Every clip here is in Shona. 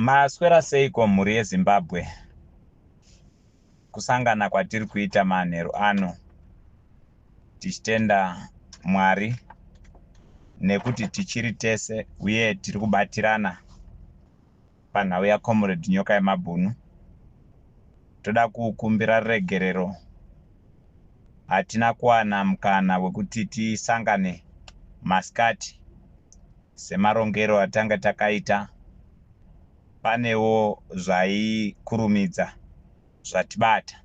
Maswera seiko mhuri yeZimbabwe? Kusangana kwatiri kuita manheru ano tichitenda Mwari nekuti tichiri tese uye tiri kubatirana panhau yaComrade Nyoka yemabhunu. Toda kukumbira ruregerero, hatina kuwana mukana wekuti tisangane masikati semarongero atanga takaita. Panewo zvaikurumidza zvatibata,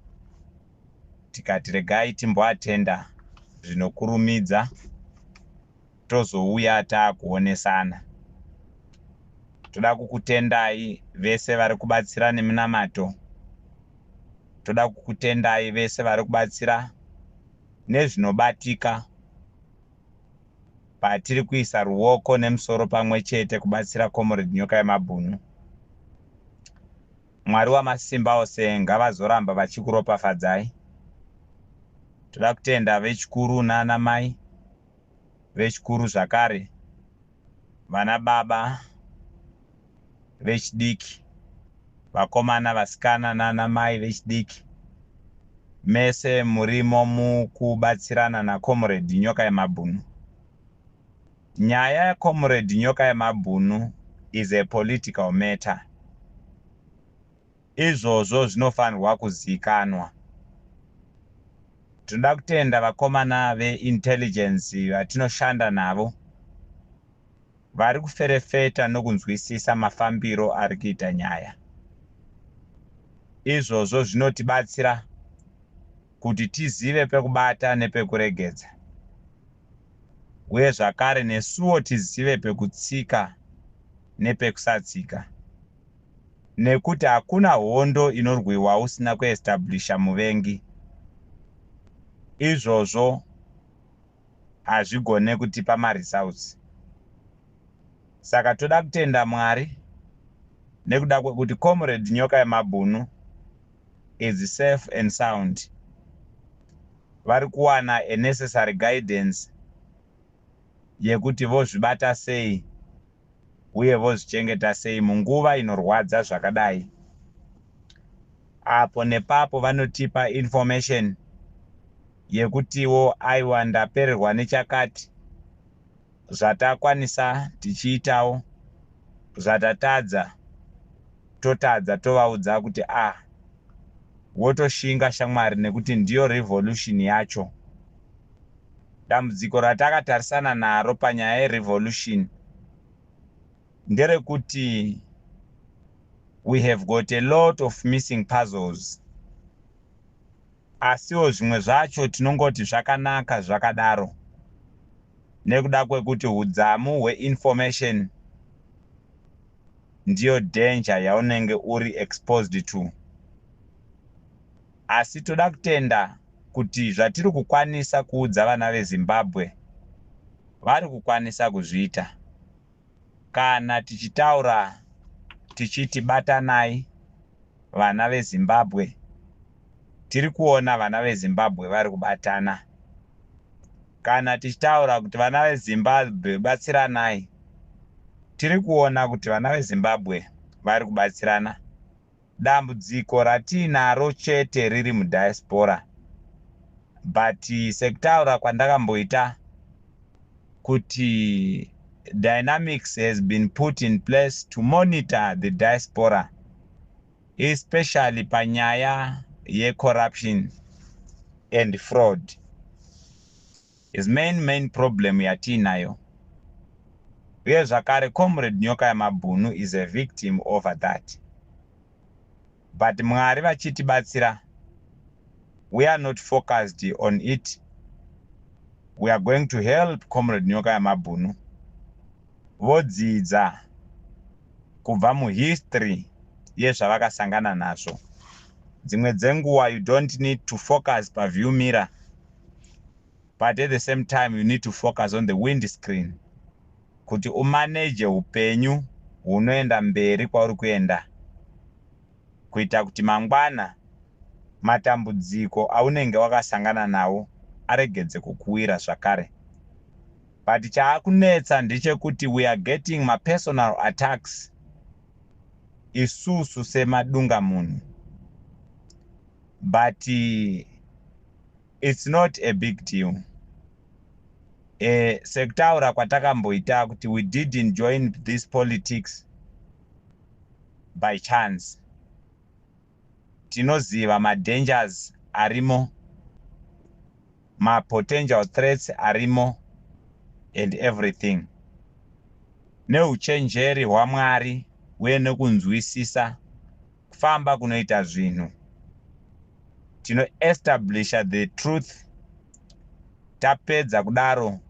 tikati regai timboatenda zvinokurumidza tozouya taakuonesana. Toda kukutendai vese vari kubatsira neminamato. Toda kukutendai vese vari kubatsira nezvinobatika patiri kuisa ruoko nemusoro pamwe chete kubatsira Comrade Nyoka yemabhunu. Mwari wamasimba ose ngavazoramba vachikuropafadzai. Toda kutenda vechikuru nana mai vechikuru, zvakare vana baba vechidiki, vakomana, vasikana nana mai vechidiki, mese murimo mukubatsirana naComrade Nyoka yemabhunu. Nyaya yaComrade Nyoka yemabhunu is a political matter. Izvozvo zvinofanirwa kuzivikanwa. Tinoda kutenda vakomana veintelligence vatinoshanda navo vari kuferefeta nokunzwisisa mafambiro ari kuita nyaya. Izvozvo zvinotibatsira kuti tizive pekubata nepekuregedza, uye zvakare nesuwo tizive pekutsika nepekusatsika, nekuti hakuna hondo inorwiwa usina kuestablisha muvengi. Izvozvo hazvigone kutipa maresults. Saka toda kutenda Mwari nekuda kwekuti Comrade Nyoka yemabhunu is safe and sound. Vari kuwana a necessary guidance yekuti vozvibata sei uye vozvichengeta sei munguva inorwadza zvakadai. Apo nepapo vanotipa information yekutiwo aiwa, ndapererwa nechakati, zvatakwanisa tichiitawo, zvatatadza totadza, tovaudza kuti a wotoshinga shamwari, nekuti ndiyo revolution yacho. Dambudziko ratakatarisana naro panyaya yerevolution nderekuti we have got a lot of missing puzzles, asiwo zvimwe zvacho tinongoti zvakanaka zvakadaro nekuda kwekuti udzamu hweinformation ndiyo danger yaunenge uri exposed to. Asi toda kutenda kuti zvatiri kukwanisa kuudza vana veZimbabwe vari kukwanisa kuzviita. Kana tichitaura tichiti batanai vana veZimbabwe, tiri kuona vana veZimbabwe vari kubatana. Kana tichitaura kuti vana veZimbabwe batsiranai, tiri kuona kuti vana veZimbabwe vari kubatsirana. Dambudziko ratiinaro chete riri mudiaspora, but sekutaura kwandakamboita kuti dynamics has been put in place to monitor the diaspora, especially panyaya yecorruption and fraud is main problem yatiinayo. Uye zvakare Comrade Nyoka yamabhunu is a victim over that, but Mwari vachitibatsira, we are not focused on it. We are going to help Comrade Nyoka yamabhunu vodzidza kubva muhistory yezvavakasangana nazvo. Dzimwe dzenguva you don't need to focus paview mirror, but at the same time you need to focus on the wind screen kuti umaneje upenyu hunoenda mberi kwauri kuenda, kuita kuti mangwana matambudziko aunenge wakasangana nawo aregedze kukuwira zvakare. But chaakunetsa ndechekuti we are getting mapersonal attacks. Isusu semadunga munhu, but it's not a big deal. Sekutaura kwatakamboita kuti we didn't join this politics by chance. Tinoziva madangers arimo, mapotential threats arimo and everything. Neuchenjeri hwaMwari uye nekunzwisisa kufamba kunoita zvinhu, tinoestablisha the truth. Tapedza kudaro,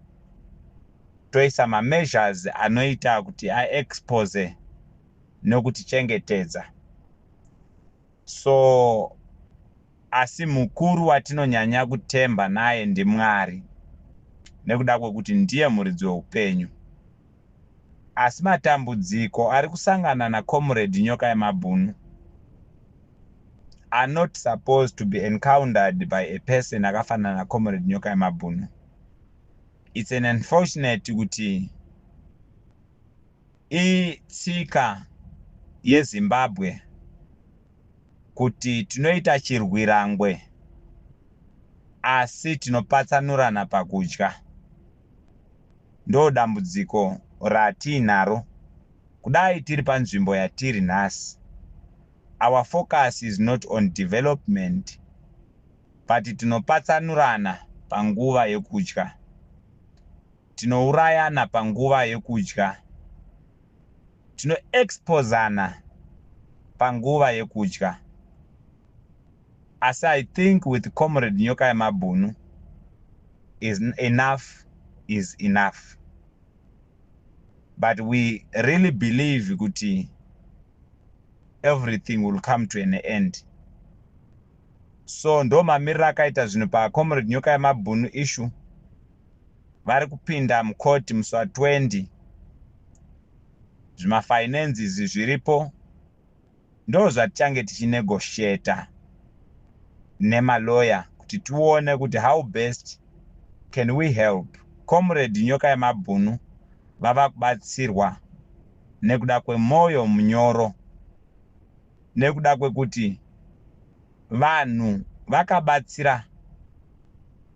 toisa mameasures anoita kuti aexpose nekutichengetedza. So asi mukuru watinonyanya kutemba naye ndiMwari, nekuda kwekuti ndiye muridzi weupenyu. Asi matambudziko ari kusangana naComrade Nyoka Yemabhunu are not supposed to be encountered by a person akafanana naComrade Nyoka Yemabhunu. It's an unfortunate kuti itsika yeZimbabwe kuti tinoita chirwirangwe asi tinopatsanurana pakudya. Ndo dambudziko ratiinaro. Kudai tiri panzvimbo yatiri nhasi, our focus is not on development, but tinopatsanurana panguva yekudya, tinourayana panguva yekudya, tinoexposana panguva yekudya. Asi I think with Comrade Nyoka Yemabhunu is enough is enough. But we really believe kuti everything will come to an end. So ndo mamiriro akaita zvinhu paComrade Nyoka Yemabhunu issue. Vari kupinda mukoti musi wa20. Zvimafinances zviripo ndo zvatichange tichinegotiata nemaloya kuti tione kuti how best can we help Comrade Nyoka Yemabhunu. Vava kubatsirwa nekuda kwemwoyo munyoro, nekuda kwekuti vanhu vakabatsira.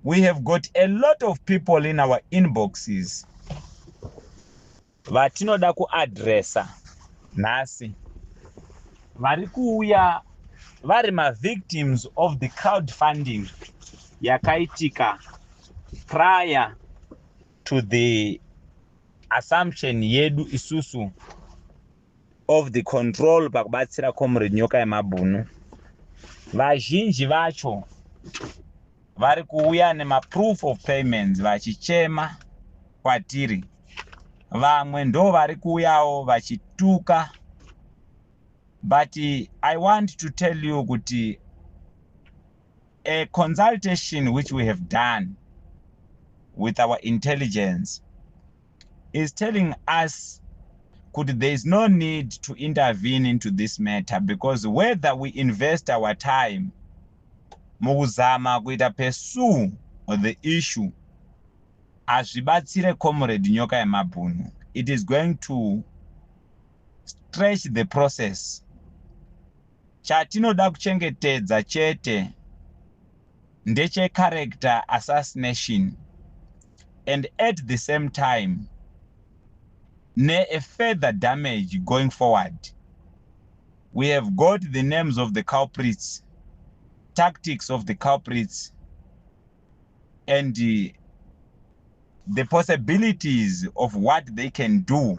We have got a lot of people in our inboxes vatinoda kuadresa nhasi, vari kuuya vari mavictims of the crowdfunding yakaitika prior to the assumption yedu isusu of the control pakubatsira Comrade Nyoka Yemabhunu. Vazhinji vacho vari kuuya nemaproof of payments vachichema kwatiri. Vamwe ndo vari kuuyawo vachituka, but I want to tell you kuti a consultation which we have done with our intelligence is telling us kuti there is no need to intervene into this matter, because whether we invest our time mukuzama kuita pursue the issue, hazvibatsire Comrade Nyoka Yemabhunu. It is going to stretch the process. Chatinoda kuchengetedza chete ndechecharacter assassination and at the same time ne-a further damage going forward. We have got the names of the culprits, tactics of the culprits and the possibilities of what they can do.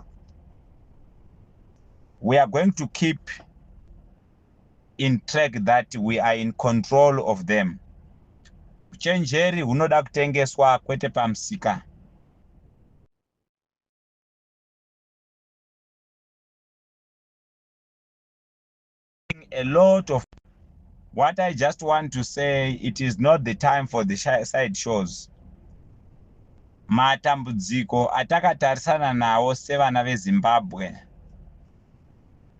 We are going to keep in track that we are in control of them. Uchenjeri hunoda kutengeswa kwete pamusika. A lot of what I just want to say, it is not the time for the side shows. Matambudziko atakatarisana nawo sevana veZimbabwe,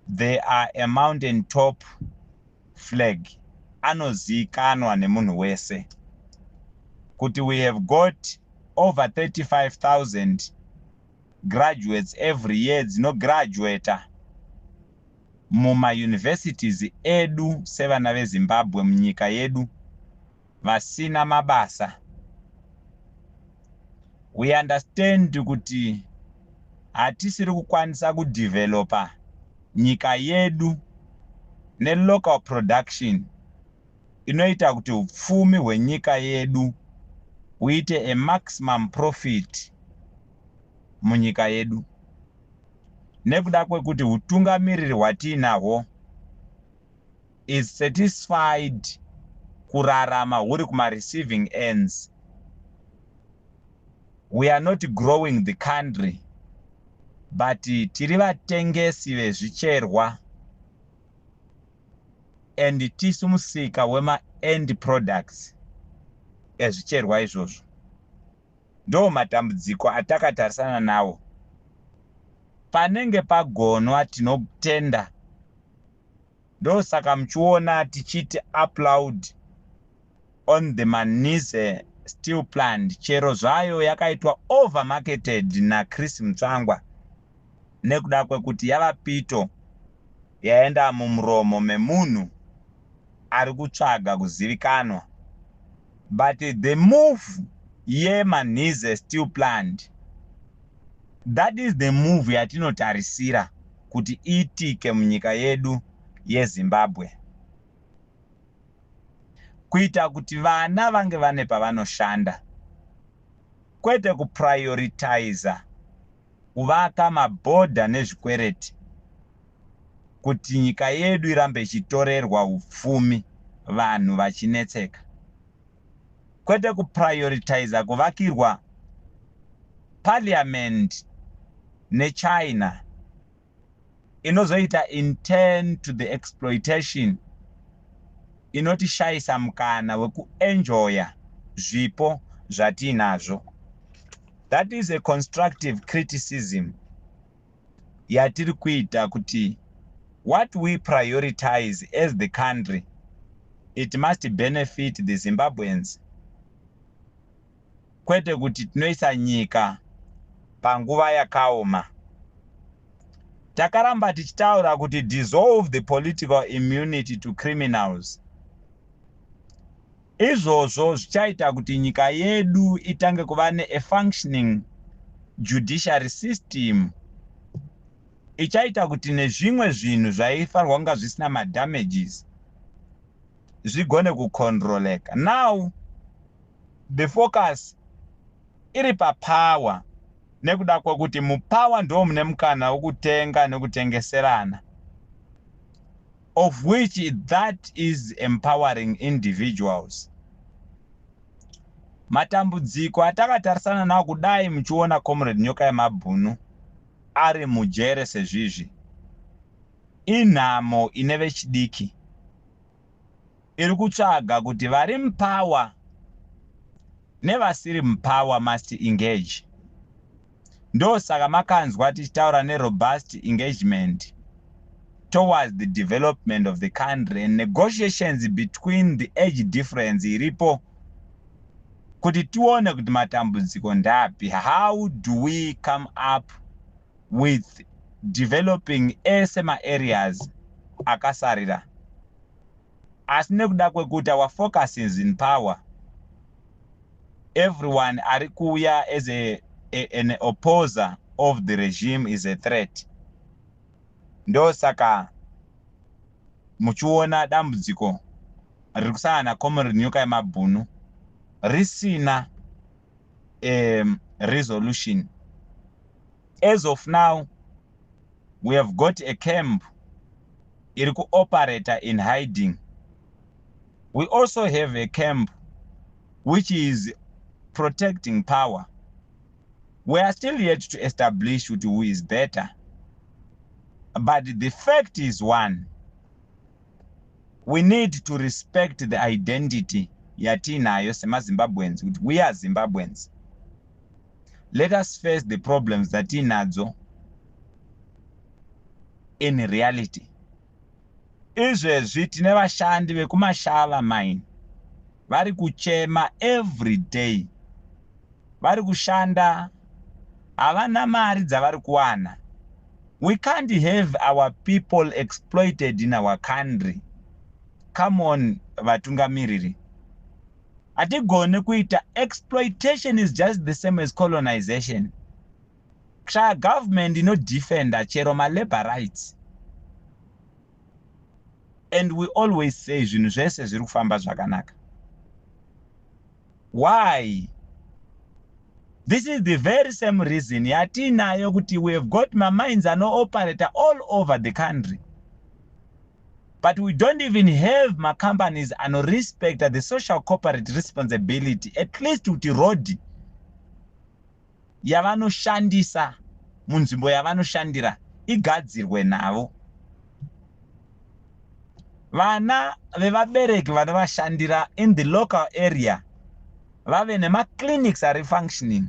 they are a mountain top flag anozivikanwa nemunhu wese kuti we have got over 35,000 graduates every year dzinograduata. Mumauniversities edu sevana veZimbabwe munyika yedu vasina mabasa. We understand kuti hatisiri kukwanisa kudevelopa nyika yedu nelocal production inoita kuti upfumi hwenyika yedu huite a maximum profit munyika yedu, nekuda kwekuti utungamiriri hwatiinahwo is satisfied kurarama huri kumareceiving ends. We are not growing the country, but tiri vatengesi vezvicherwa and tisu musika wemaend products ezvicherwa izvozvo. Ndo matambudziko atakatarisana nawo. Panenge pagonwa tinotenda. Ndosaka muchiona tichiti applaud on the Manhize Steel Plant, chero zvayo yakaitwa overmarketed naChris Mutsvangwa, nekuda kwekuti yava pito yaenda mumuromo memunhu ari kutsvaga kuzivikanwa. But the move yeManhize Steel Plant, that is the move yatinotarisira kuti iitike munyika yedu yeZimbabwe, kuita kuti vana vange vane pavanoshanda, kwete kuprioritiza kuvaka mabhodha nezvikwereti kuti nyika yedu irambe ichitorerwa upfumi, vanhu vachinetseka, kwete kuprioritiza kuvakirwa parliament neChina inozoita in turn to the exploitation inotishayisa mukana wekuenjoya zvipo zvatiinazvo. That is a constructive criticism yatiri kuita, kuti what we prioritize as the country, it must benefit the Zimbabweans, kwete kuti tinoisa nyika panguva yakaoma. Takaramba tichitaura kuti dissolve the political immunity to criminals. Izvozvo zvichaita kuti nyika yedu itange kuva neafunctioning judiciary system ichaita kuti nezvimwe zvinhu zvaifanirwa kunga zvisina madamages zvigone kucontroleka. Now the focus iri papower, nekuda kwekuti mupower ndo mune mukana wekutenga nekutengeserana, of which that is empowering individuals. Matambudziko atakatarisana nawo, kudai muchiona Comrade Nyoka Yemabhunu ari mujere sezvizvi, inhamo ine vechidiki iri kutsvaga kuti vari mupower nevasiri mupower must engage. Ndosaka makanzwa tichitaura nerobust engagement towards the development of the country and negotiations between the age difference iripo, kuti tione kuti matambudziko ndapi, how do we come up with developing ese maareas akasarira. Asi nekuda kwekuti our focus is in power, everyone ari kuuya as an opposer of the regime is a threat. Ndosaka muchiona dambudziko riri kusangana naComrade Nyoka Yemabhunu risina resolution. As of now, we have got a camp iri kuoperata in hiding. We also have a camp which is protecting power. We are still yet to establish kuti who is better, but the fact is one: we need to respect the identity yatiinayo semaZimbabweans, kuti we are Zimbabweans. Let us face the problems dzatiinadzo in reality. Izvezvi tine vashandi vekuMashava Mine vari kuchema every day. Vari kushanda, havana mari dzavari kuwana. We can't have our people exploited in our country. Come on, vatungamiriri. Hatigone kuita exploitation is just the same as colonization. Kushaya government inodefenda chero malabor rights. And we always say zvinhu zvese zviri kufamba zvakanaka. Why? This is the very same reason yatinayo kuti we have got mamines anooperata all over the country. But we don't even have macompanies anorespecta the social corporate responsibility, at least kuti road yavanoshandisa munzvimbo yavanoshandira igadzirwe navo. Vana vevabereki vanovashandira in the local area vave nemaclinics ari functioning.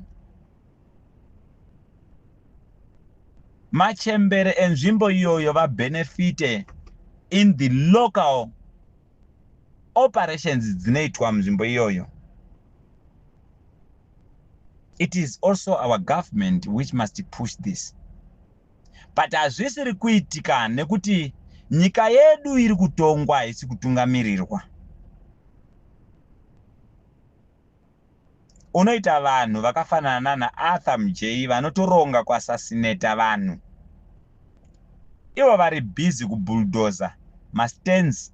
Machembere enzvimbo iyoyo vabenefite in the local operations dzinoitwa munzvimbo iyoyo. It is also our government which must push this. But hazvisiri kuitika nekuti nyika yedu iri kutongwa haisi kutungamirirwa. Unoita vanhu vakafanana nana Arthur Mjei vanotoronga kuassassinata vanhu. Ivo vari busy kubulldozer mastands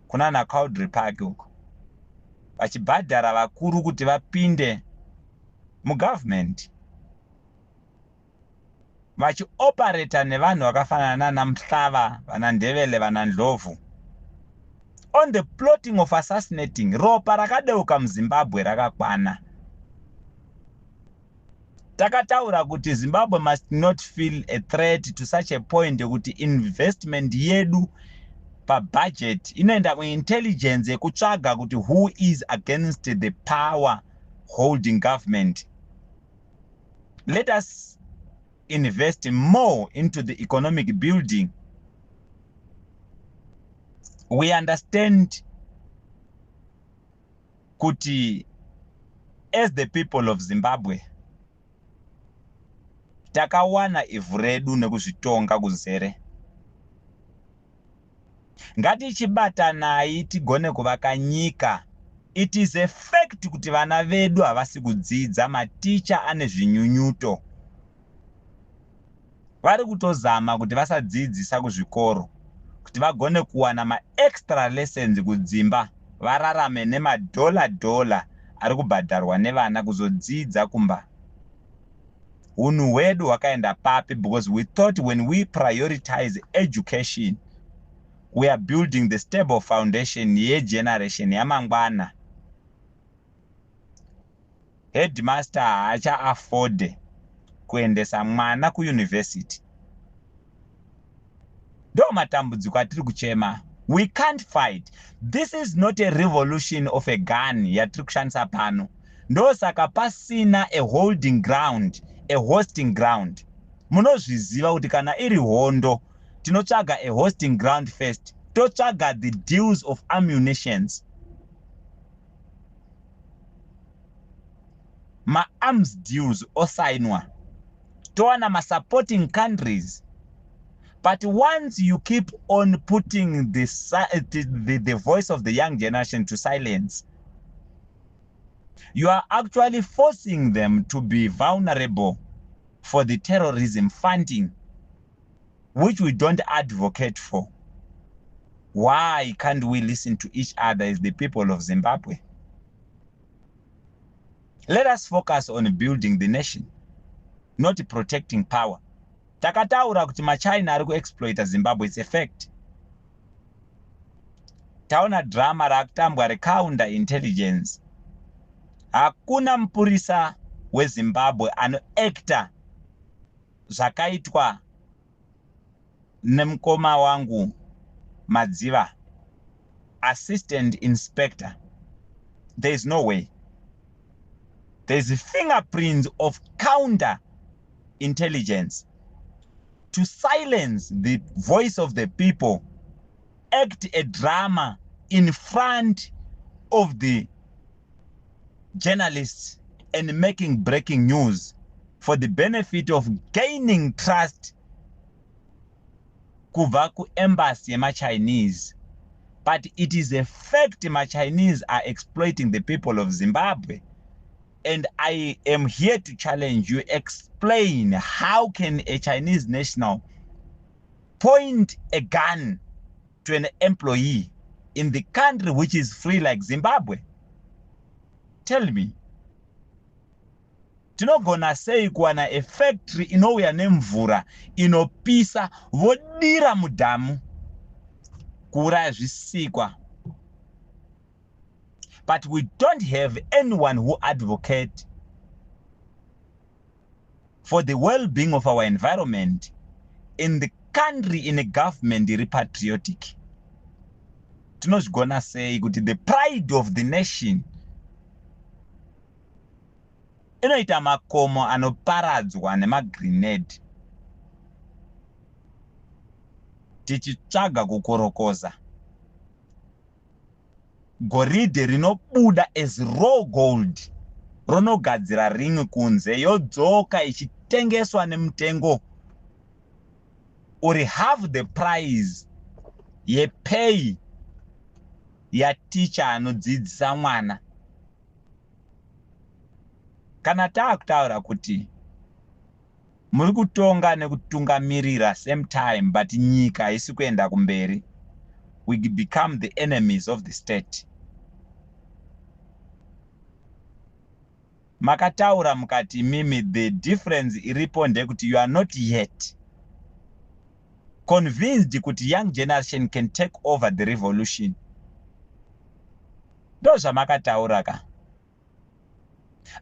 kunana Cowdray Park uko. Vachibhadhara vakuru kuti vapinde mugovernment. Vachioperata nevanhu vakafanana nana Mhlava, vana Ndevele, vana Ndlovu. On the plotting of assassinating, ropa rakadeuka muZimbabwe rakakwana. Takataura kuti Zimbabwe must not feel a threat to such a point yekuti investment yedu pabudget inoenda kuintelligence yekutsvaga kuti who is against the power holding government. Let us invest more into the economic building. We understand kuti as the people of Zimbabwe takawana ivhu redu nekuzvitonga kuzere. Ngatichibatanai tigone kuvaka nyika. It is a fact kuti vana vedu havasi kudzidza, maticha ane zvinyunyuto. Vari kutozama kuti vasadzidzisa kuzvikoro kuti vagone kuwana maextra lessons kudzimba vararame nemadhola dhola ari kubhadharwa nevana kuzodzidza kumba. Hunhu hwedu hwakaenda papi because we thought when we prioritize education we are building the stable foundation yegeneration yamangwana. Headmaster haacha afford kuendesa mwana kuuniversity. Ndo matambudziko atiri kuchema. We can't fight. This is not a revolution of a gun yatiri kushandisa pano. Ndosaka pasina a holding ground, a hosting ground. Munozviziva kuti kana iri hondo tinotsvaga a hosting ground first, totsvaga the deals of ammunitions. Ma-arms deals osainwa, towana ma-supporting countries. But once you keep on putting the voice of the young generation to silence, you are actually forcing them to be vulnerable for the terrorism funding, which we don't advocate for. Why can't we listen to each other as the people of Zimbabwe? Let us focus on building the nation, not protecting power. Takataura kuti maChina ari kuexploita Zimbabwe, it's a fact. Taona drama rakutambwa recounter intelligence. Hakuna mupurisa weZimbabwe anoacta zvakaitwa nemukoma wangu Madziva, assistant inspector. There is no way. There is fingerprints of counter intelligence to silence the voice of the people, act a drama in front of the journalists and making breaking news for the benefit of gaining trust Kubva kuembassy yemaChinese, but it is a fact maChinese are exploiting the people of Zimbabwe, and I am here to challenge you. Explain, how can a Chinese national point a gun to an employee in the country which is free like Zimbabwe? Tell me, tinogona sei kuwana a factory inouya nemvura inopisa, vodira mudhamu kuuraya zvisikwa, but we don't have anyone who advocate for the well-being of our environment in the country, in a government iri patriotic? Tinozvigona sei kuti the pride of the nation inoita makomo anoparadzwa nemagrenade, tichitsvaga kukorokoza goridhe rinobuda as raw gold, ronogadzira ring kunze, yodzoka ichitengeswa nemutengo uri half the price yepay yaticha anodzidzisa mwana? Kana taakutaura kuti muri kutonga nekutungamirira same time, but nyika haisi kuenda kumberi, we become the enemies of the state. Makataura mukati mimi the difference iripo ndekuti you are not yet convinced kuti young generation can take over the revolution. Ndo zvamakataura ka.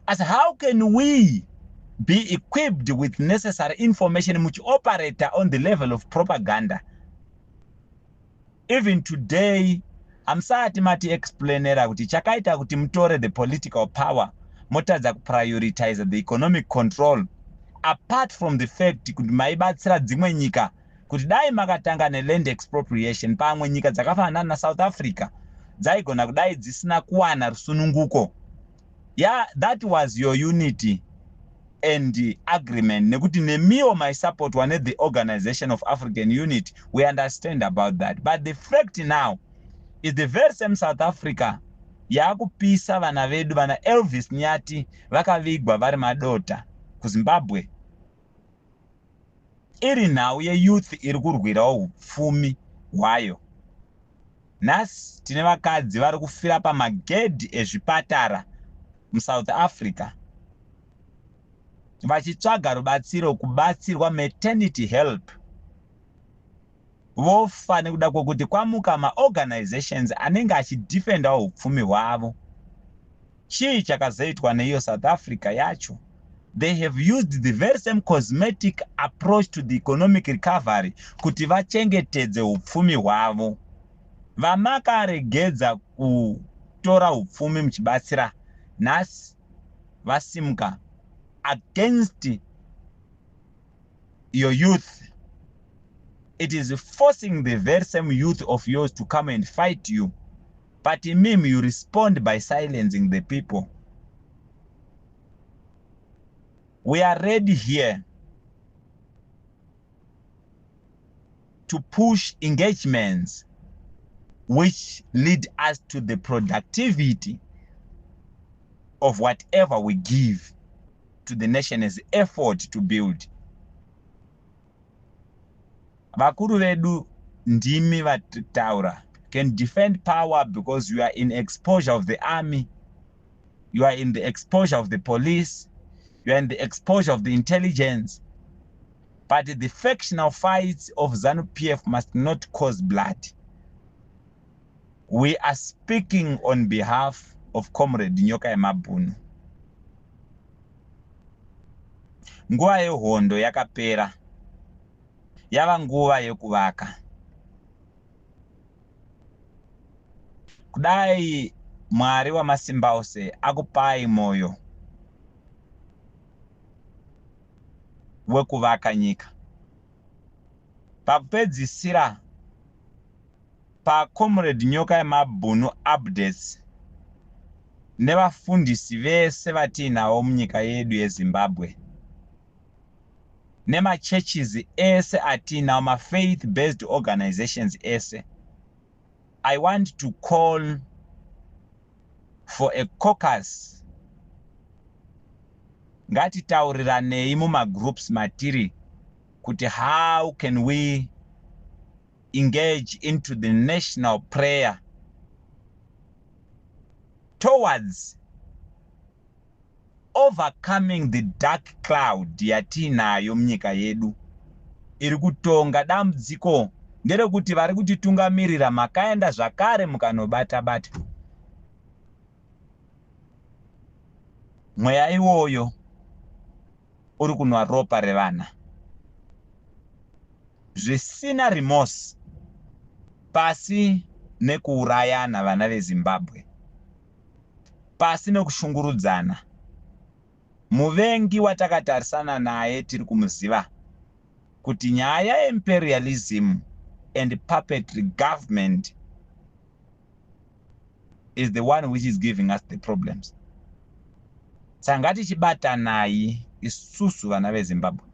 Asi how can we be equipped with necessary information muchioperata on the level of propaganda? Even today hamusati mati explainera kuti chakaita kuti mutore the political power, motadza kuprioritize the economic control, apart from the fact kuti maibatsira dzimwe nyika, kuti dai makatanga neland expropriation, pamwe nyika dzakafanana naSouth Africa dzaigona kudai dzisina kuwana rusununguko. Yeah, that was your unity and agreement, nekuti nemiwo maisupportwa nethe Organization of African Unity. We understand about that, but the fact now is the very same South Africa yaakupisa vana vedu. Vana Elvis Nyati vakavigwa vari madota kuZimbabwe, iri nhau yeyouth iri kurwirawo upfumi hwayo. Nhasi tine vakadzi vari kufira pamagedhi ezvipatara muSouth Africa vachitsvaga rubatsiro, kubatsirwa maternity help, vofa nekuda kwokuti kwamuka maorganizations anenge achidefendawo upfumi hwavo. Chii chakazoitwa neiyo South Africa yacho? They have used the very same cosmetic approach to the economic recovery kuti vachengetedze upfumi hwavo. Vamakaregedza kutora upfumi muchibatsira, nhasi vasimuka against your youth. It is forcing the very same youth of yours to come and fight you, but imimi you respond by silencing the people. We are ready here to push engagements which lead us to the productivity of whatever we give to the nation as effort to build. Vakuru vedu, ndimi vataura, can defend power because you are in exposure of the army, you are in the exposure of the police, you are in the exposure of the intelligence, but the factional fights of ZANU PF must not cause blood. We are speaking on behalf of Comrade Nyoka Yemabhunu. Nguva yehondo yakapera, yava nguva yekuvaka. Kudai Mwari wamasimba ose akupai mwoyo wekuvaka nyika. Pakupedzisira, paComrade Nyoka Yemabhunu updates nevafundisi vese vatiinavo munyika yedu yeZimbabwe. Nemachurches ese atiinawo, mafaith based organizations ese, I want to call for a caucus. Ngatitauriranei mumagroups matiri kuti how can we engage into the national prayer towards overcoming the dark cloud yatiinayo munyika yedu iri kutonga. Dambudziko nderekuti vari kutitungamirira makaenda zvakare mukanobata bata mweya iwoyo uri kunwa ropa revana zvisina remorse. Pasi nekuurayana, vana veZimbabwe, pasi nekushungurudzana. Muvengi watakatarisana naye tiri kumuziva kuti nyaya yeimperialism and puppetry government is the one which is giving us the problems. Saka ngatichibatanai isusu vana veZimbabwe.